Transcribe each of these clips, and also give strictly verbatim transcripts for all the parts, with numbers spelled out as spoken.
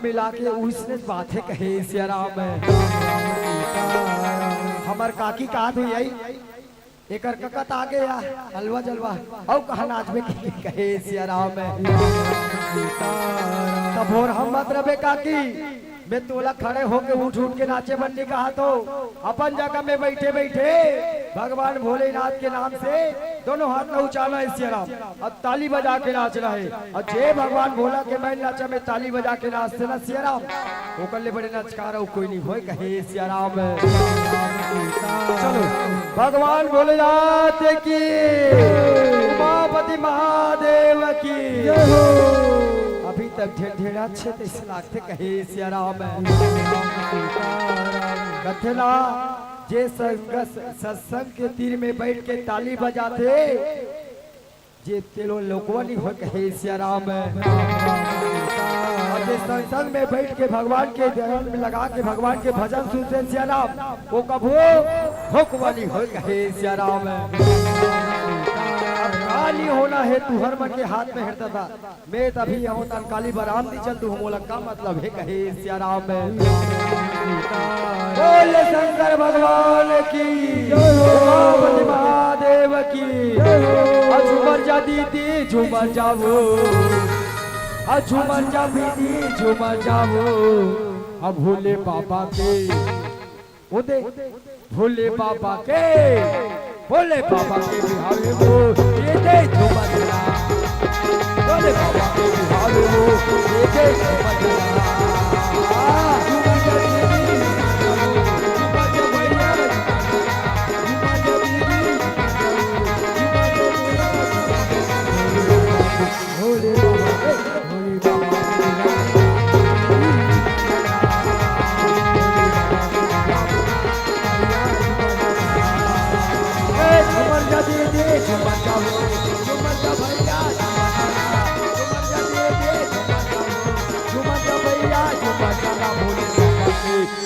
मिला के उसने बात हे कहे सिया राम। हमर काकी कहा तो यही एकर ककत आगे या हलवा जलवा अउ कहा नाचबे के कहे सिया राम। तब भोर हम मत रबे काकी, मैं तोला खड़े होके उठ उठ के नाचे बर नहीं कहा तो अपन जगह में बैठे बैठे भगवान भोलेनाथ के नाम से दोनों हाथ न उचाला हे सिया राम। अब ताली बजा के नाचना हे। अउ जे भगवान भोला के मैं नाचा में ताली बजा के नाचते ना सिया राम, ओकर ले बड़े नचकार अउ कोई नहीं होय कहे सिया राम। चलो, भगवान भोलेनाथ की, उमापति महादेव की। अभी तक ढेर ढेर अच्छे तैसे लागते कहे सिया राम। कथे ना, जे संग सत्संग के तीर में बैठ के ताली बजाते, जे तेलो लोकवा नहीं होय कहे सिया राम। अउ जे संग संग में बैठ के भगवान के ध्यान में लगा के भगवान के भजन सुनते सिया राम, वो कभू होकवा नहीं होय कहे सिया राम। अब का नहीं होना हे तुहर मन के हाथ में हरददा। मैं तभी आऊं तन काली बरामदी चल तू मोला का मतलब हे कहे सिया राम। बोल शंकर भगवान की, उमापति महादेव की। अ झूमर जा दीदी झूमर जावो, अ झूमर जा दीदी झूमर जावो। अब भोले बाबा के ओ दे भोले बाबा के, भोले बाबा के बिहावे वो, ये दे झूमर झूला। भोले बाबा के बिहावे वो, ये दे झूमर झूला। भोले बाबा के, भोले बाबा के।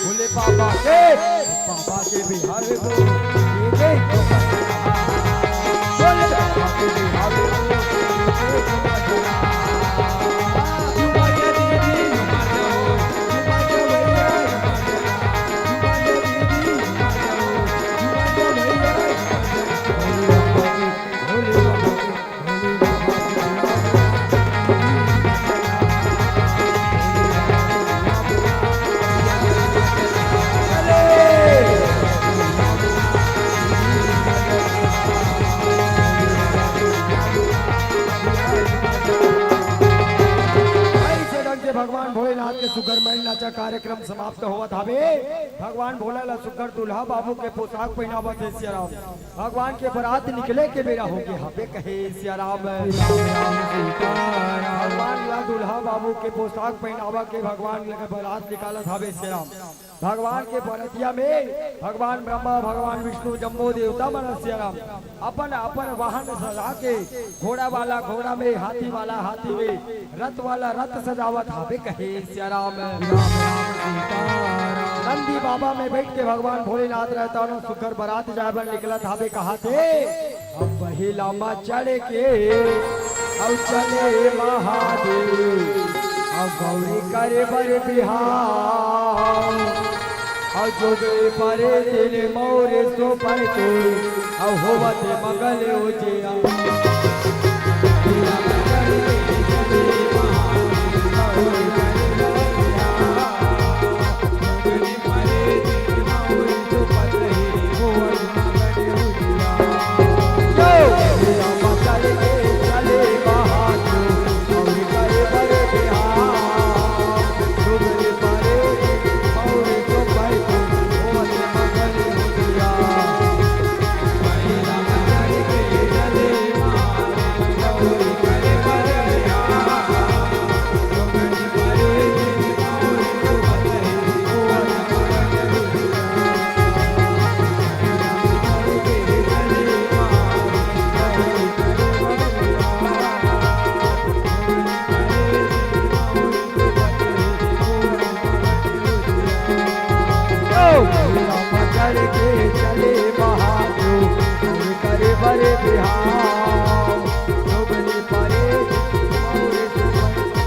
भोले बाबा के, बाबा के बिहार को, भोले बाबा के बिहार को। ऐसे ढंग से भगवान भोलेनाथ के सुघर मैन नाचा कार्यक्रम समाप्त होवत हावे। भगवान भोला ला सुघर दूल्हा बाबू के पोशाक पहिनावत हे सिया राम। भगवान के बरात निकले के बेरा होगे हावे कहे सिया राम। भगवान ला दूल्हा बाबू के पोशाक पहिनावा के भगवान के बरात निकालत हावे सिया राम। भगवान के बरतिया में भगवान ब्रह्मा, भगवान विष्णु, जम्मो देवता मन सिया राम अपन अपन वाहन सजा के घोड़ा वाला घोड़ा में, हाथी वाला हाथी में, रथ वाला रथ सजावत हावे कहे सिया राम। नंदी बाबा में बैठ के भगवान भोलेनाथ रहता न सुघर बरात जाए बर निकलत हावे कहा थे। अब पहिला मा चढ़ के अउ चले महादेव, अउ गौरी करे बर बिहाव। अउ जोगे परे तेने मौरे सो परते, अउ होवत मंगल उजिया। चढ़ के चले महादेव, करे बर बिहाव। डोबली परे और डोबली।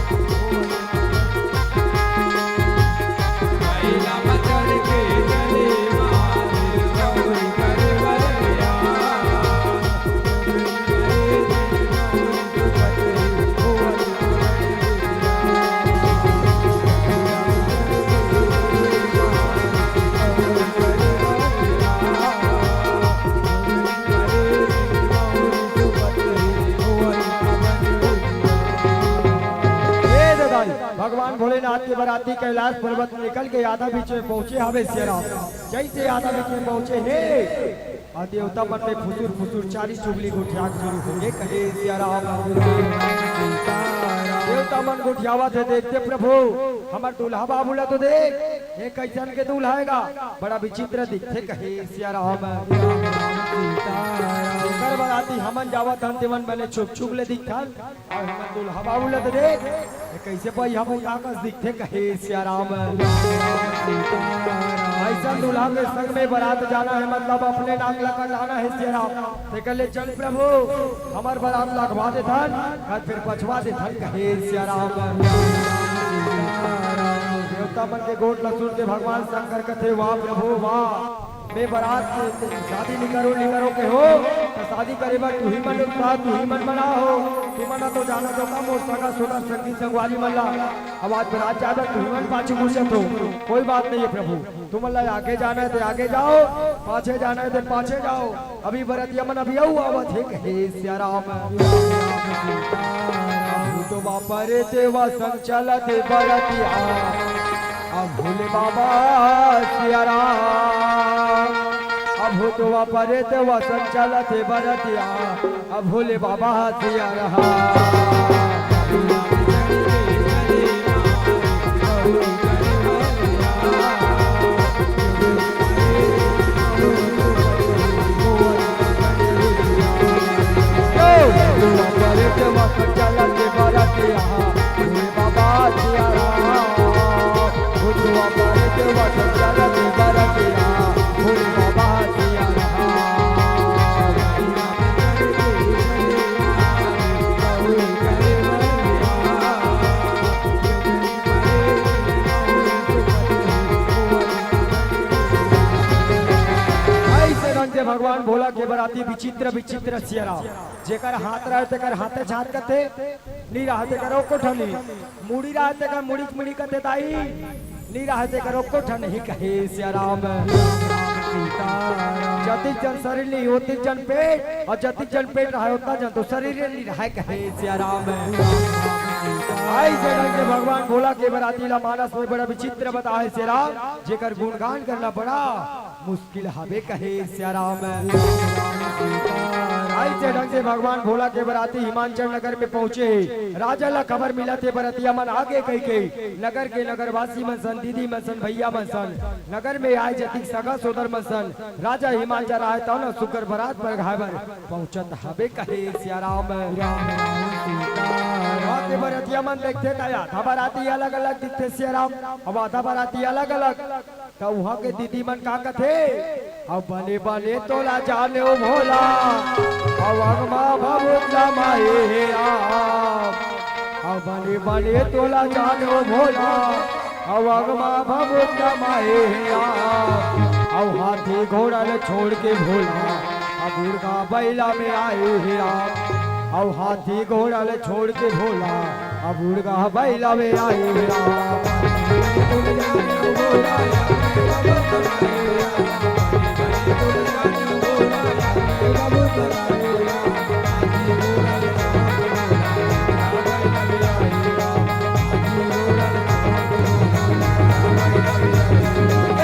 भोलेनाथ के बराती कैलाश पर्वत निकल के आधा बीच में पहुंचे हवे सियाराम। जैसे आधा बीच में पहुंचे हे, अउ देवता मन में फुसुर फुसुर चारी चुगली गोठियाक शुरू होगे कहे सियाराम। देवता मन गोठियावत हे, देखते प्रभु, हमर दूल्हा बाबू ला तो देख, ये कैसन के दूल्हा हे गा, बड़ा विचित्र दिखथे कहे सियाराम। जेकर बराती हमन जावत हन, तेमन बने छुप छुप ले दिखथन, अउ हमर दूल्हा बाबू ला तो देख, ये कैसे पहिया भैया कस दिखथे कहे सियाराम। अइसन दूल्हा के संग में बरात जाना हे, मतलब अपने नाक ला कटाना हे सियाराम। तेकर ले चल प्रभु, हमर बरात लगवा देथन, कल फिर पछवा देथन कहे सियाराम। देवता मन के गोठ ला सुन के भगवान शंकर कथे, वाह प्रभु वाह, मैं बरात के शादी नइ करो, नइ करो के हो, त शादी करे बर तुही मन उत्साह, तुही मन मना हो। तुमन तो जाना तो का मोर सगा सोदर संगी संगवारी मन ला, अब आज बरात जाए बर तुही मन पाछू घुसत हो। कोई बात नहीं है प्रभु, तुमन ला आगे जाना है तो आगे जाओ, पाछे जाना है तो पाछे जाओ। अभी बरतिया मन अभी अउ आवत हे कहे सियाराम। भूत बापरे तेवा संग चलत हे बरतिया, अब भोले बाबा सियाराम। अब भूत बापरे तेवा संग चलत हे बरतिया, अब भोले बाबा सियाराम। अइसे ढंग से भगवान भोला के बराती विचित्र विचित्र सियाराम। जेकर हाथ रहे तेकर हाथे छात कथे, नी रहे तेकर एको ठन ही। मुड़ी रहे तेकर मुड़ी मुड़ी कथे दाई, नी रहे तेकर एको ठन ही कहे सियाराम। जतिक जन शरीर नी ओतिक जन पेट, अउ जतिक जन पेट रहे ओतना जन तो शरीर नी रहे कहे सियाराम। अइसे ढंग से भगवान भोला के बराती ला मानस में बड़ा विचित्र बताए सियाराम, जेकर गुणगान करना बड़ा मुश्किल हवे कहे सियाराम। अइसे ढंग से भगवान भोला के बराती हिमांचल नगर में पहुंचे हे। राजा ला खबर मिलत हे, बरतिया मन आगे कहिके नगर के नगरवासी मन सन, दीदी मन सन, भैया मन सन, नगर में आए जतिक सगा सोदर मन सन, राजा हिमांचल आए तौन सुग्घर बरात परघाए बर पहुंचत हवे कहे सियाराम। राम राम सीता राम। के बरतिया मन देखथे त आधा बराती अलग अलग दिखथे सियाराम, अब आधा बराती अलग अलग। त उहाँ के दीदी मन का कथे, अब बने बने तोला जाने ओ भोला, अब अगमा भभूत माए हे राम। अब बने बने तोला जाने ओ भोला, अब अगमा भभूत माए हे राम। अब हाथी घोड़ा ल छोड़ के भोला, अब उड़गा बैला में आए हे राम। अब हाथी घोड़ा ल छोड़ के भोला, अब उड़गा बैला में आए हे राम।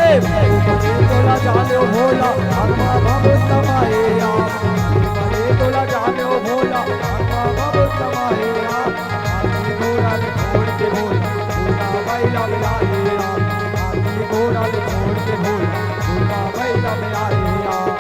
ए, तोला जाने ओ भोला, अगमा बाबू समाए राम। ए, तोला जाने ओ भोला, अगमा बाबू समाए राम। हाथी घोड़ा ले छोड़ के भोला, भोला बैला में आए राम। हाथी घोड़ा ले छोड़ के भोला, भोला बैला में आए राम।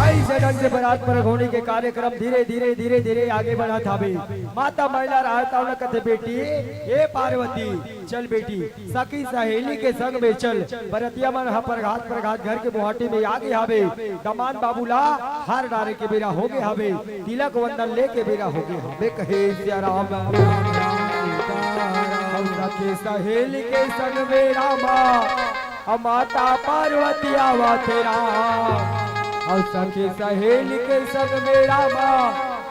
अइसे ढंग से बरात परघोनी के कार्यक्रम धीरे धीरे धीरे धीरे आगे बढ़त हवे। माता महिला राहत तौन कथे, बेटी, ए पार्वती, चल बेटी, सखी सहेली के संग में चल। बरतिया मन ह परघात परघात घर के मुहाटी में आगे हवे। दमान बाबू ला हार डारे के बेरा होगे हवे, तिलक वंदन लेके बेरा होगे हवे कहे सियाराम। हम सखी सहेली के संग में रामा, हम माता पार्वती आवत राम। हम सखी सहेली के संग में रामा,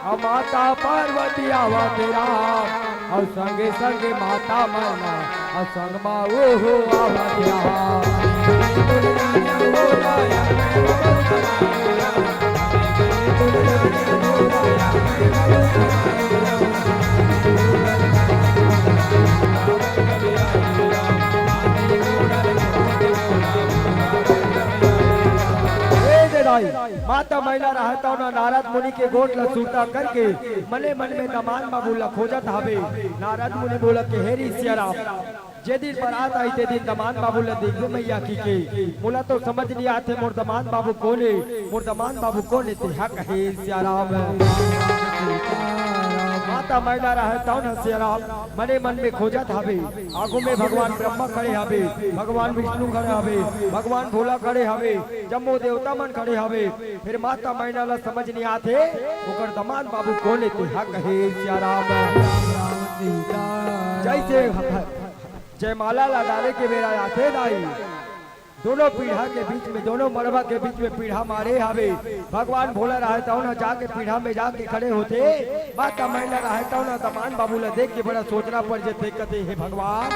हम माता पार्वती आवत राम। संगे संगे माता मैना, अउ संग मा ओहो आवत हे। ए दे दाई, माता मैना रहय तौन ह नारद मुनि के गोठ ल सुरता करके मने मन में दमांद बाबू ल खोजत हावे। नारद मुनि बोलत हे, हे रे सियाराम, जे दिन बरात आही ते दिन दमांद बाबू ल देखबे मइया कहिके। मोला तो समझ नइ आत हे मोर दमांद बाबू कोन हे, मोर दमांद बाबू कोन हे, तेहा कहे सियाराम। माता मैना रहय तौन ह सियाराम मने मन में खोजत हावे। आगू में भगवान ब्रह्मा खड़े हावे, भगवान विष्णु खड़े हावे, भगवान भोला खड़े हावे, जम्मो देवता मन खड़े हावे। फेर माता मैना ल समझ नइ आत हे, ओकर दमांद बाबू कोन हे, तेहा कहे सियाराम। जइसे जयमाला ला डारे के बेरा आथे दाई, दोनों पीढ़ा के बीच में, दोनों मड़वा के बीच में पीढ़ा मारे हावे। भगवान भोला रहय तौन ह जाके पीढ़ा में जाके खड़े होथे। माता मैना रहय तौन ह दमांद बाबू ल देख के बड़ा सोचना पड़ जथे, कथे, हे भगवान,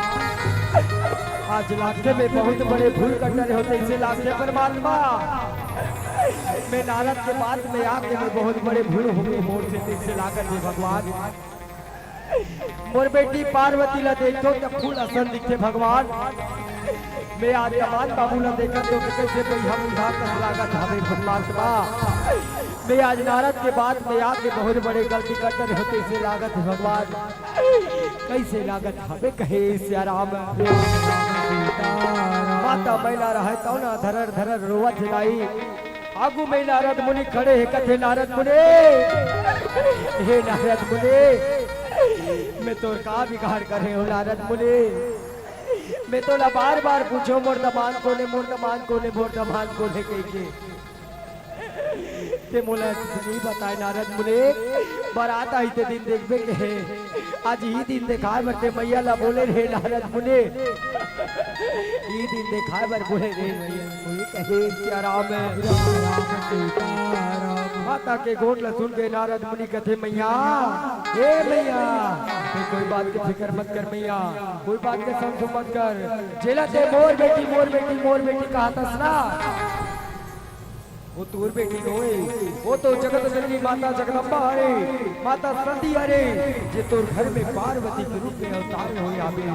आज लागथे में बहुत बड़े भूल कर डरे हों तइसे लागथे परमात्मा। में नारद के बात में आके में बहुत बड़े भूल होगे मोर से, तइसे लागत हे भगवान। मोर बेटी पार्वती ला देखथों त फूल असन दिखथे भगवान। में आज दमांद बाबू ला देखत हों त कइसे बइहा बूढ़ा कस लागत हावे परमात्मा। में आज नारद के बात में आके बहुत बड़े गलती कर डरे हों तइसे लागत हे भगवान। कइसे लागत हावे कहे सियाराम। माता मैना रहय तौन ह धरर धरर रोवत हे दाई। आगू में नारद मुनि खड़े हे, कथे नारद मुनि, हे नारद मुनि, में तोर का बिगाड़ करे हों नारद मुनि? में तोला बार बार पूछों मोर दमांद कोन हे, मोर दमांद कोन हे, मोर दमांद कोन हे कहिके। ते मोला नइ बताय नारद मुनि, बरात आही ते दिन देखबे कहे। आज इही दिन देखाय बर ते मइया ला बोले रहे नारद मुनि, इही दिन देखाय बर बोले रहे मइया। कोई कहे सियाराम। माता के गोठ ला सुन के नारद मुनि कथे, मइया, ए मइया, ते कोई बात के फिकर मत कर मइया, कोई बात के संसो मत कर। जेला ते मोर बेटी, मोर बेटी, मोर बेटी कहत हस ना, वो तोर बेटी नोहे, वो तो जगत जननी माता जगदम्बा हरे, माता सती हरे, जे तोर घर में पार्वती के रूप में अवतार होय हावे।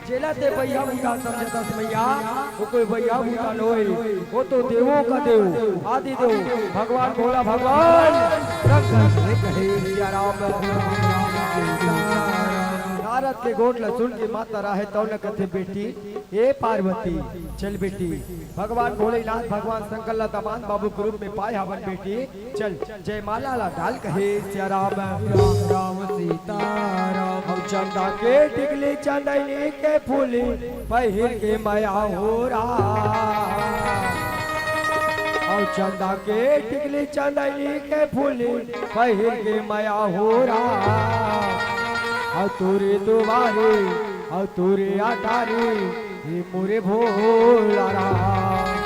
जेला ते बइहा बूढ़ा समझत हस मइया, वो कोई बइहा बूढ़ा नोहे, वो तो देवों का देव, आदि देव, भगवान भोला भगवान शंकर हे कहे सियाराम। नारद के गोठ ला सुन के माता रहय तौन ह कथे, बेटी, ए पार्वती, चल बेटी, भगवान भोलेनाथ, भगवान शंकर ला दमांद बाबू के रूप में पाय हवन बेटी, चल जयमाला ला डाल कहे सियाराम। राम राम सीताराम। अउ चंदा के टिकली चंदैनी के फूली पहिर के मया हो रहा। अउ चंदा के टिकली चंदैनी के फूली पहिर के मया हो रहा। अउ तोरे दुवारे, अउ तोरे अटारी, हे मोरे भोला राम।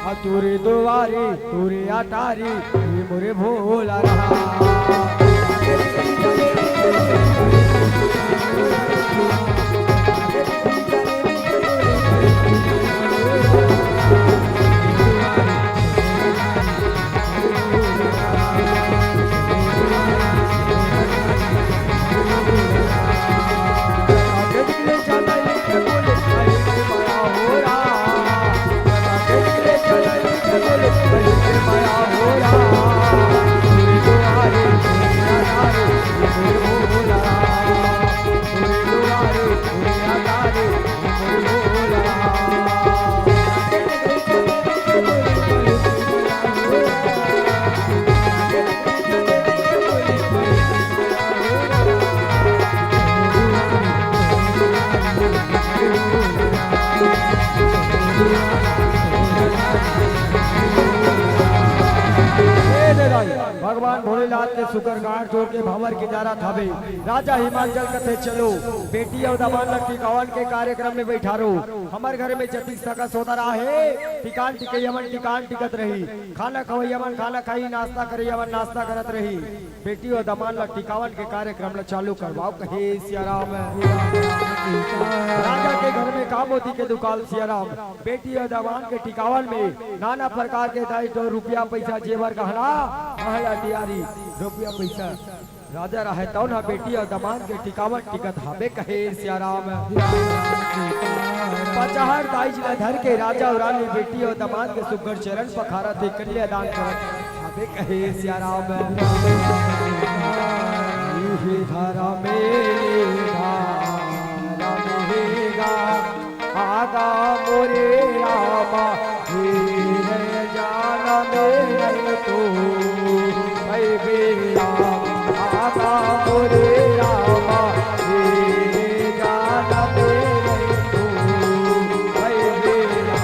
अउ तोरे दुवारे, तोरे अटारी, हे मोरे भोला राम। सुकर गांठ जोर के भांवर के जारत हवे। राजा हिमाचल कथे चलो, बेटी अउ दमांद ल टिकावन के कार्यक्रम में बैठारो। हमर घर में जतिक सगा सोदरा हे, टिकावन टिकइया मन टिकावन टिकत रही, खाना खवइया मन खाना खाही, नाश्ता करइया मन नाश्ता करत रही। बेटी अउ दमांद ल टिकावन के कार्यक्रम ल चालू करवाव कहे सियाराम। राजा के घर में का मोती के दुकान सियाराम। बेटी अउ दमांद के टिकावन में नाना प्रकार के दाई तो रुपया पैसा जेवर गहना, महला तियारी, रुपया पैसा। राजा राहे तौन ह बेटी अउ दमांद के टिकावन टिकत हाबे कहे सियाराम। पचहर दाई जी ल धर के राजा अउ रानी बेटी अउ दमांद के सुग्घर चरण पखारत हे, कन्यादान करत हाबे कहे सियाराम। इही धरा मेरे धारा मेगा आगा मोरे रामा, हे रे जाना मेरे तो, हे बेरा, आगा मोरे रामा, हे रे जाना मेरे तो, हे बेरा।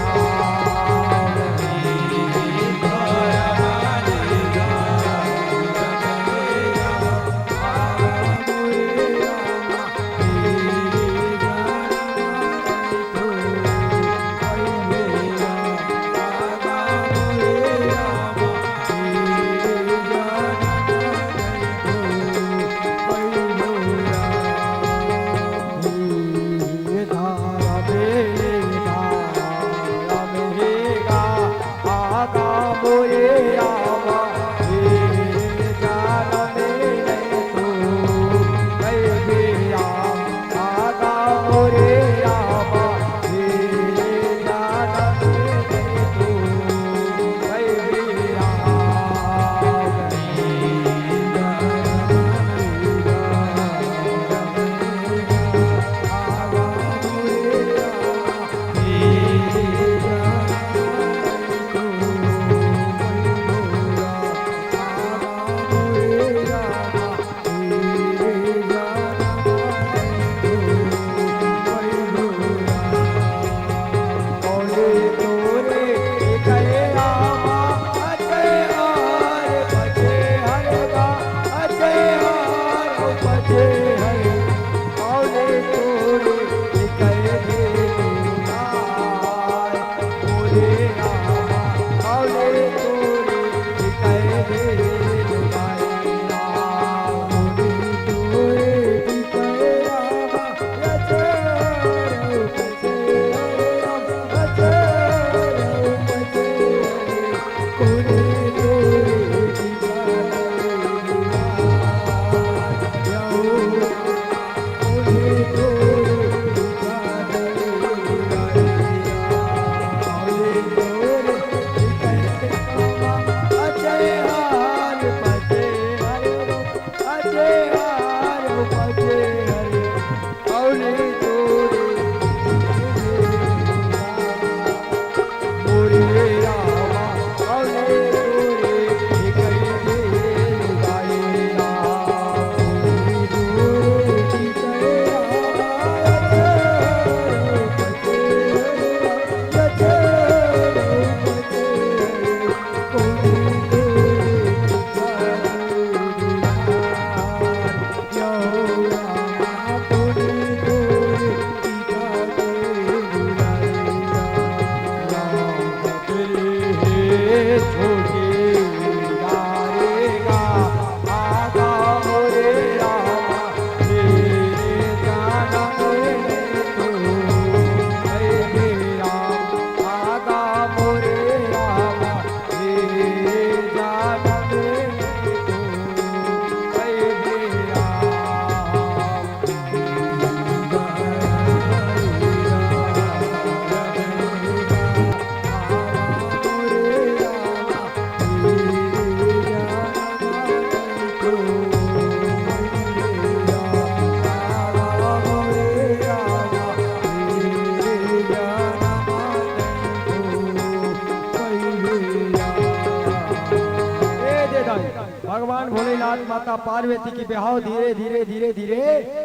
पार्वती के बिहाव धीरे धीरे धीरे धीरे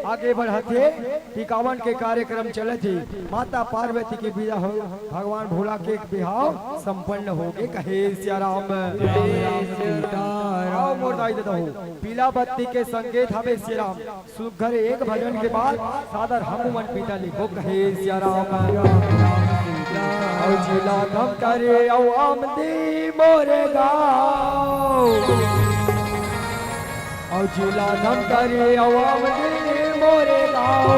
आगे बढ़त हे। टिकावन के कार्यक्रम चलत हे। माता पार्वती के बिहाव, भगवान भोला के बिहाव संपन्न होगे, कहे सिया राम। आओ मोर दाई ददा हो, पीला बत्ती के संकेत हवे सिया राम। सुघर एक भजन के बाद सादर हम मन पिता लिखो, कहे सिया राम। अउ जिला धमतरी अउ आमदी मोरे गाँव, अउ जिला धमतरी अउ आमदी मोरे गाँव,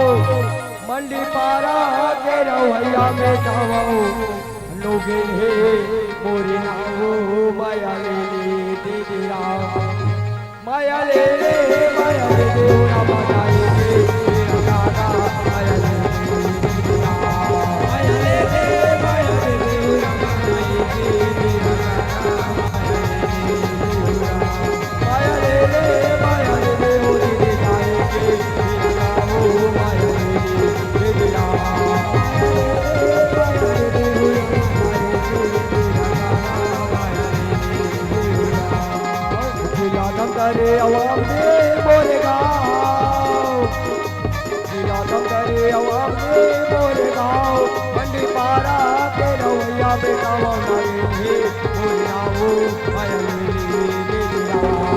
मंडी पारा के रवैया में गाँव, लोगे हे मोरे नाव, माया ले ले दे दे राम। माया ले ले, माया ले ले, ओ रामा जाए रे, मेरा दादा, माया ले ले, माया ले ले, माया ले ले, ओ रामा जाए रे, मेरा दादा, माया ले ले, माया ले ले, माया ले ले, ओ दीदी जाए रे, मेरा दादा, ओ माया ले ले, मेरा दादा, माया ले ले, माया ले ले, ओ रामा जाए रे, मेरा दादा, माया ले ले, मेरा दादा। जिला धमतरी अउ आमदी मोरे गाँव, जिला धमतरी अउ आमदी मोरे गाँव, मंडी पारा के रवैया में गाँव नाई हे, मोरे गाँव, माया ले ले, ले ले राम।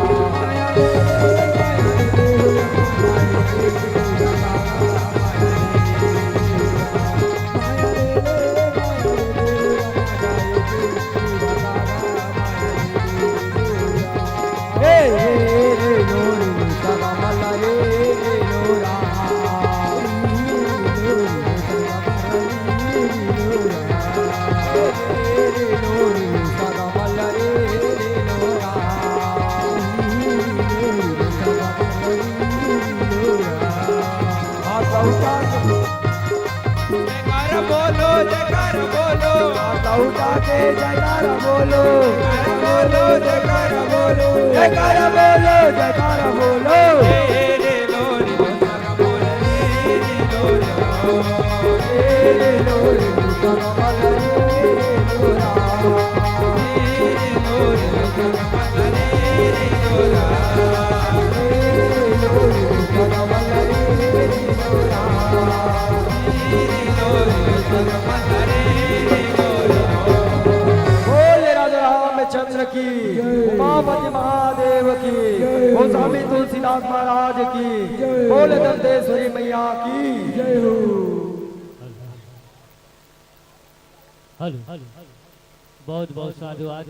जयकार बोलो, जयकार बोलो। माता उठा के जयकार बोलो। जयकार बोलो, जयकार बोलो। जयकार बोलो, जयकार बोलो। बोल राजा रामचंद्र की, उमापति महादेव की, गोस्वामी तुलसीदास महाराज की, बोल दंतेश्वरी मैया की। हेलो, बहुत बहुत साधुवाद।